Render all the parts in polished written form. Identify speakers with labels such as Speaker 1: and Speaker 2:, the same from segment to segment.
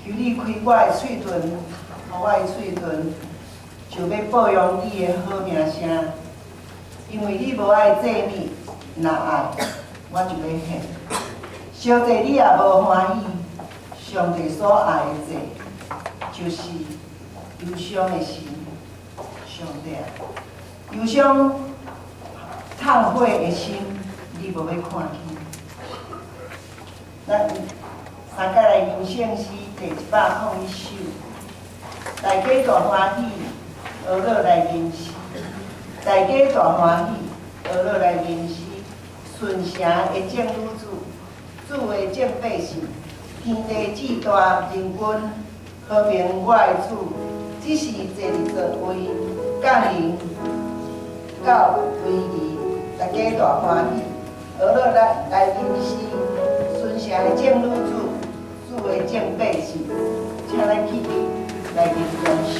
Speaker 1: 求你開我的喙唇，予我的喙唇就欲報揚你的好名聲。因為你無愛祭物，若愛，我就欲獻。燒祭你也無歡喜，上帝所愛的祭，就是憂傷的心。上帝啊，憂傷痛悔的心，你無欲看輕。咱三擺來吟聖詩第101首，大家大歡喜，呵咾來吟詩。大家大歡喜，呵咾來吟詩。順城的眾女子，主的眾百姓，天地至大，人君和平我的主，只是坐佇座位，降臨到威儀，大家大歡喜，呵咾來吟詩。順城的眾女子，主的眾百姓，請咱起立來吟詩。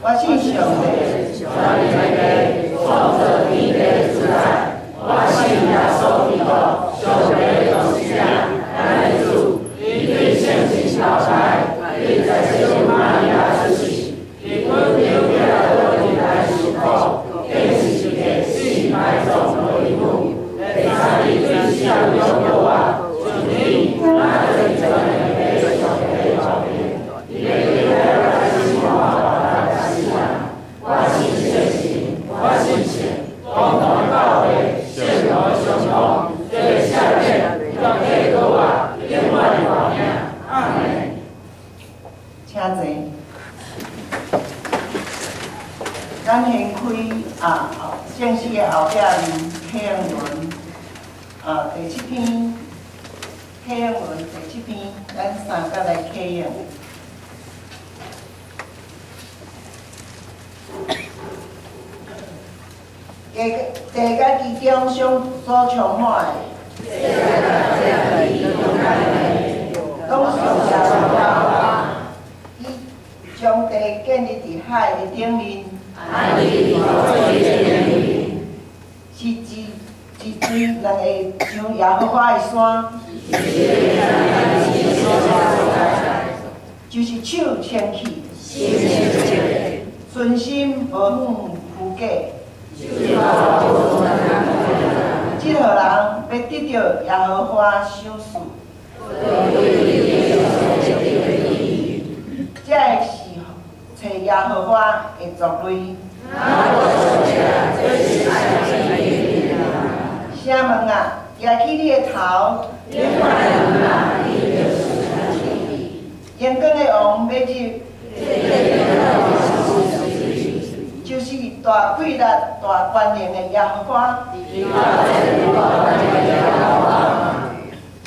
Speaker 1: 我信上帝，
Speaker 2: 全能的創造天地主宰，我信耶穌基督，上帝獨生子，咱的主，伊對聖神投胎，伊在聖瑪利亞出世，伊阮流血倒入來受苦，釘十字架死埋葬落地府，第三日對死人中復活，升天，咱做全能的上帝後面，伊會來審判活人佮死人。我信聖神，我信聖公同教會，聖徒相通，罪赦免，肉體復活，永遠活命。阿門。
Speaker 1: 請坐。咱掀開啊，正式的後壁面啟應文啊，第七篇啟啟應文第七篇，咱三甲來啟應。地地佮其中所充滿的，攏屬耶和華。伊將地建立佇海的頂面，是一一錐兩个上耶和華的山，就是手清氣，存心無遠虛假。這號人欲得著耶和華賞賜，這个是揣耶和華的族類。城門啊，舉起你的頭，榮光的王欲入，就是大氣力、大權能的耶和華。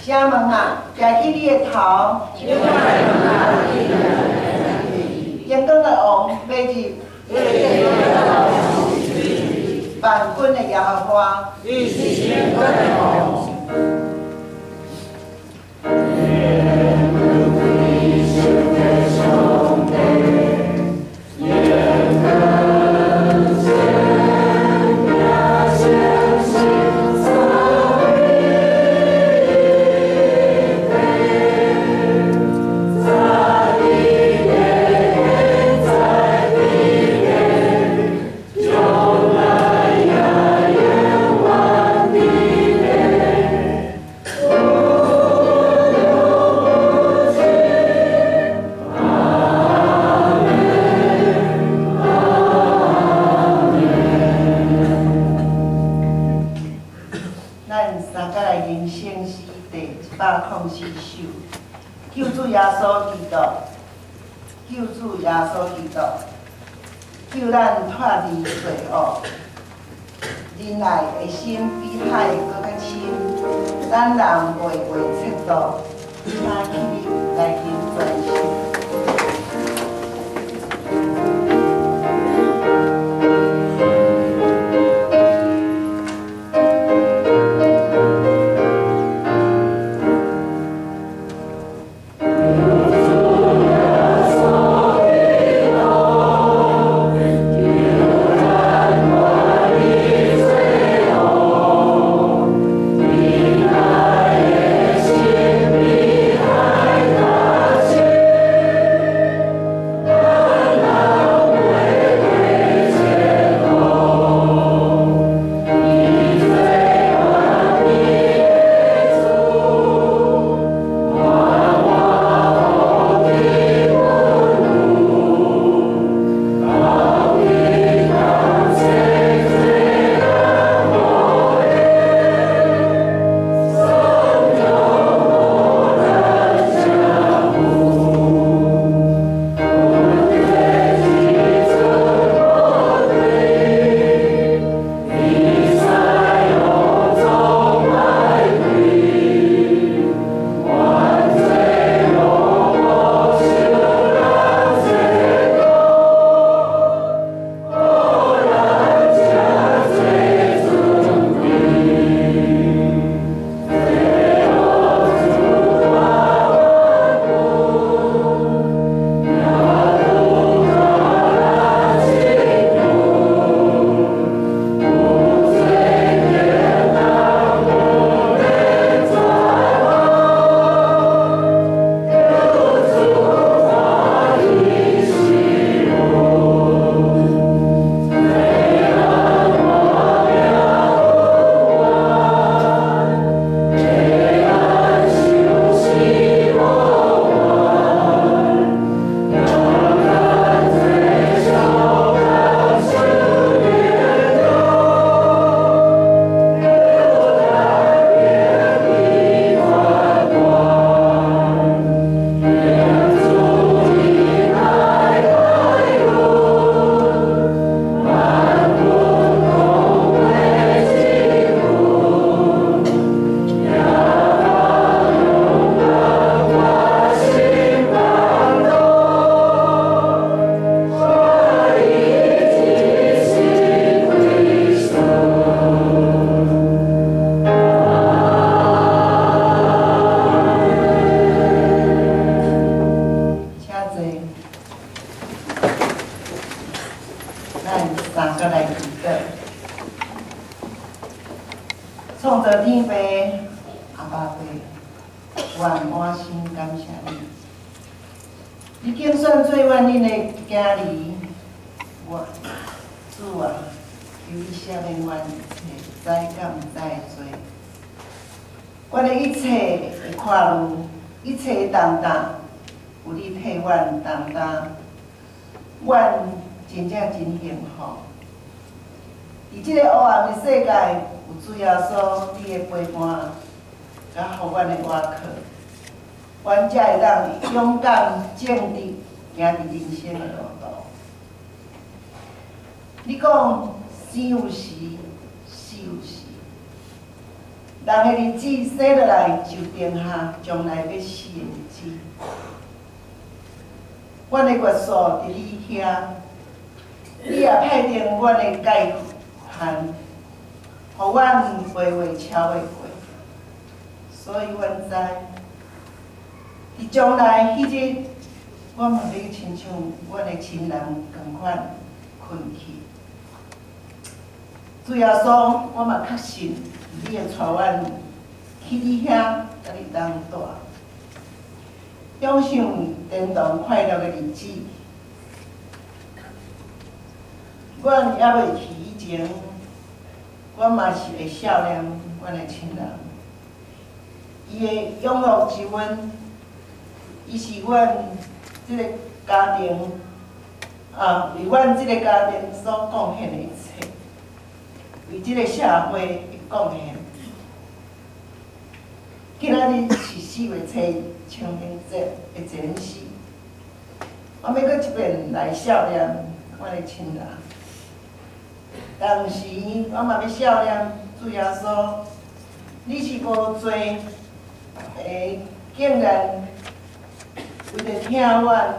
Speaker 1: 城門啊，舉起你的頭，榮光的王欲入，萬軍的耶和華。咱三甲來吟聖詩第104首，救主耶穌基督，救主耶穌基督，救咱脫離罪惡，仁愛的心比海閣較深，咱人袂袂測度，請起立來吟全首。
Speaker 2: Amen.
Speaker 1: 感謝你。你揀選做阮恁的囝兒，我主啊，求你赦免阮一切知佮毋知的罪。阮的一切的看慮，一切的重擔，有你替阮擔當，阮真正真幸福。佇這個黑暗的世界，有主耶穌你的陪伴，佮予阮的倚靠，阮才會當勇敢正直行佇人生的路途。你講生有時，死有時，人的日子生落來就定下將來欲死的日子。阮的月數佇你遐，你也派定阮的界限，予阮袂會超會過。所以阮知，佇將來彼日，我嘛欲親像阮的親人仝款睏去。主耶穌，我嘛確信你會帶阮去你遐，共你同蹛，享受天堂快樂的日子。阮猶未去以前，阮嘛是會想念阮的親人。伊的養樂之恩，伊是阮這个家庭啊，為阮這个家庭所貢獻的一切，為這个社會的貢獻。今仔日是4月7日清明節的前夕，我欲閣一遍來想念阮的親人。同時，我嘛欲想念主耶穌，你是無罪的，竟然為著疼阮，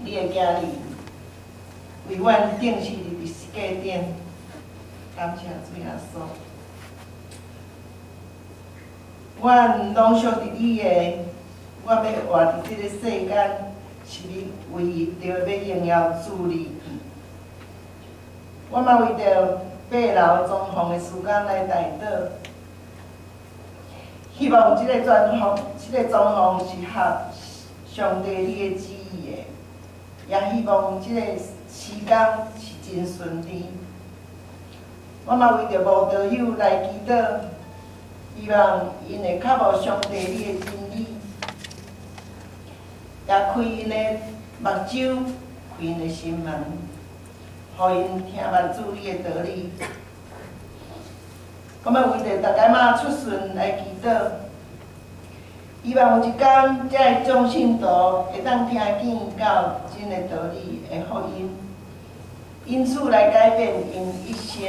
Speaker 1: 你的囝兒為阮釘死佇十字架頂，感謝主耶穌。阮攏屬佇你的，我欲活佇這个世間，是為著欲榮耀主你。我嘛為著爬樓裝潢的時間來代禱，希望這个裝潢，這个裝潢是合上帝你的旨意的，也希望這个時間是真順利。我嘛為著慕道友來祈禱，希望𪜶會較無上帝你的真理，也開𪜶的目睭，開𪜶的心門，予𪜶聽捌主你的道理。我嘛為著逐家媽出巡來祈禱，希望有一天，遮的眾信徒會當聽見到真的道理的福音，因此來改變𪜶一生，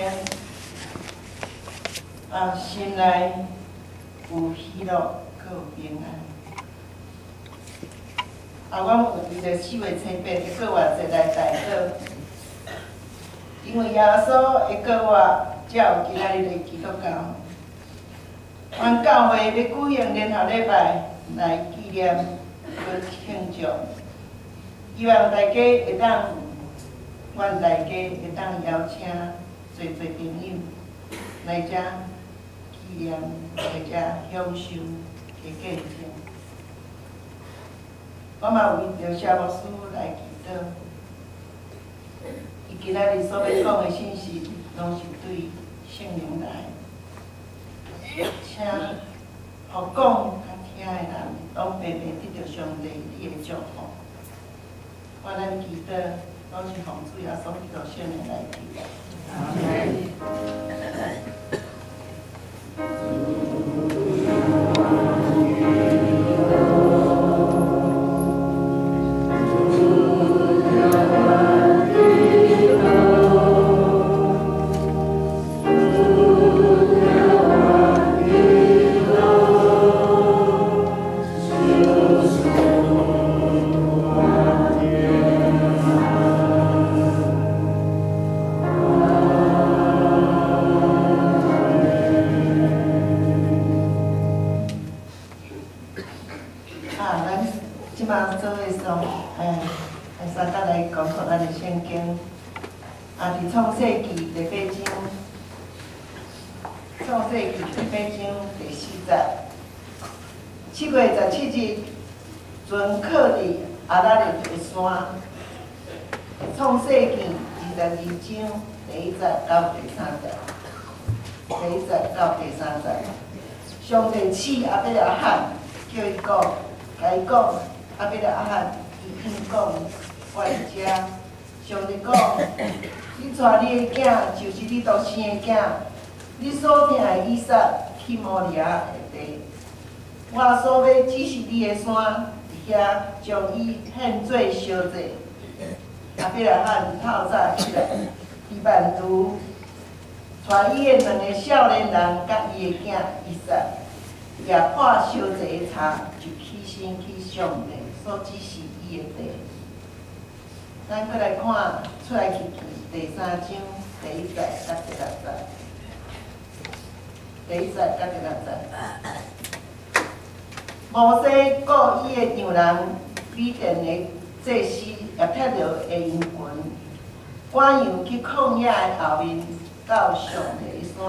Speaker 1: 啊，心內有喜樂，閣有平安。啊，阮有為著4月7日的過活節來代禱，因為耶穌的過活，才有今仔日的基督教。阮教會欲舉行聯合禮拜來紀念佮慶祝，希望大家會當，阮大家會當邀請濟濟朋友來遮紀念，來遮享受的見證。我嘛為著謝牧師來祈禱，伊今仔日所欲講的信息，攏是對聖靈來，請予講佮聽的人，攏白白得著上帝你的祝福。我咱祈禱，攏是奉主耶穌基督聖名來祈。阿門。創世記第八章，創世記第八章第四節， 7月17日，船靠佇亞拉臘的山。創世記22章第1節到第三節，第一節到第三節。上帝試亞伯拉罕，叫伊講，共伊講，亞伯拉罕，伊應講，我佇遮。上帝講，你帶你的囝，就是你獨生的囝，你所疼的以撒去摩利亞的地。我所欲指示你的山，佇遐將伊獻做燒祭。亞伯拉罕透早起來，置辦廚，帶伊的兩个少年人佮伊的囝以撒，舉火燒祭的柴，就起身去上帝所指示伊的地。咱閣來看出埃及記第三章第一節佮第六節，第一節佮第六節。摩西顧伊的丈人米甸的祭司葉忒羅的羊群，趕羊去曠野的後面，到上帝的山，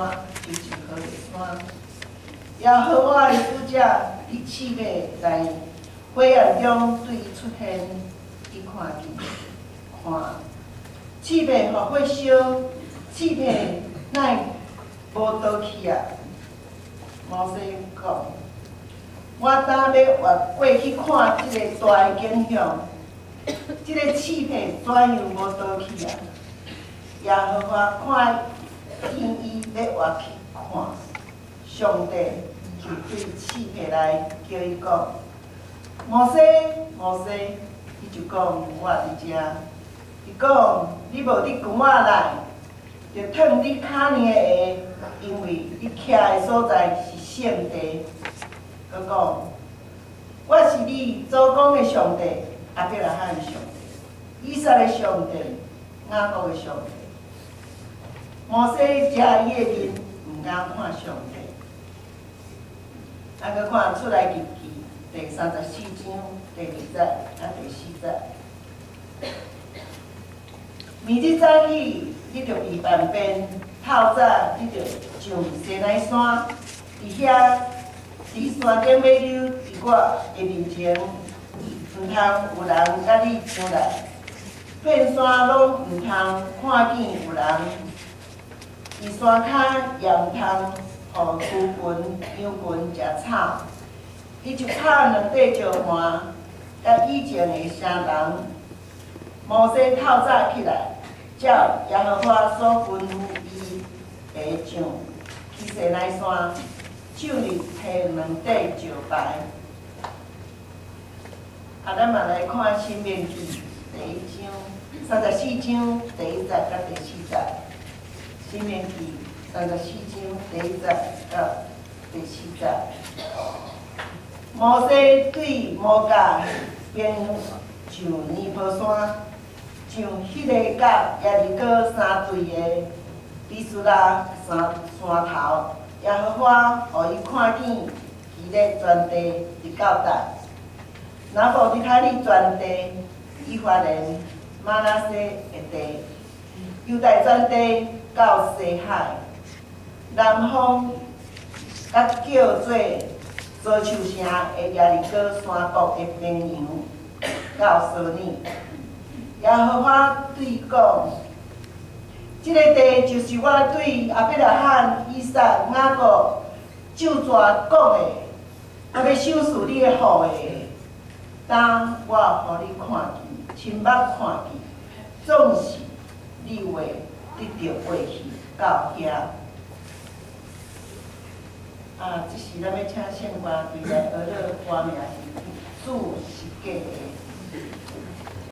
Speaker 1: 就是何烈山。耶和華的使者佇刺馬在火焰中對伊出現，伊看見，看刺馬予火燒，刺馬哪會無倒去啊？摩西講：我今欲越過去看這个大的景象，這个刺馬怎樣無倒去啊？耶和華看見伊欲越去看，上帝就對刺馬來叫伊講：摩西，摩西，伊就講我佇遮。伊講你無佇櫃仔內，著脫你跤爾的鞋，因為你徛的所在是聖地。閣講，我是你祖公的上帝，亞伯拉罕的上帝，以撒的上帝，雅各的上帝。摩西遮伊的面，毋敢看上帝。咱閣看出埃及記第34章第二節佮第四節。明日早起，你著備飯便，透早你著上西奈山，佇遐，佇山頂尾溜，佇我的面前，毋通有人佮你上來，遍山攏毋通看見有人，佇山跤也毋通予豬群、羊群食草。伊就拍兩塊石盤，佮以前的相同。摩西透早起來，照耶和華所吩咐伊的上去西奈山，手裡提兩塊石牌。啊，咱嘛來看《申命記》第一章34章第一節佮第四節，《申命記》三十四章第一節到第四節。摩西對摩押邊上尼波山，上彼个佮耶利哥相對的毗斯迦山山頭，耶和華予伊看見基列全地直到但，拿弗他利全地，以法蓮、瑪拿西的地，猶大全地到西海，南方佮叫做棹樹城的耶利哥山谷的平原到索尼。耶和華對伊講：這个地就是我對亞伯拉罕、以撒、雅各咒詛講的，我欲賞賜你的後裔。當我予你看見，親目看見，總是你會得著過去到遐。啊，這時咱欲請聖歌隊來學樂歌名是主是假的。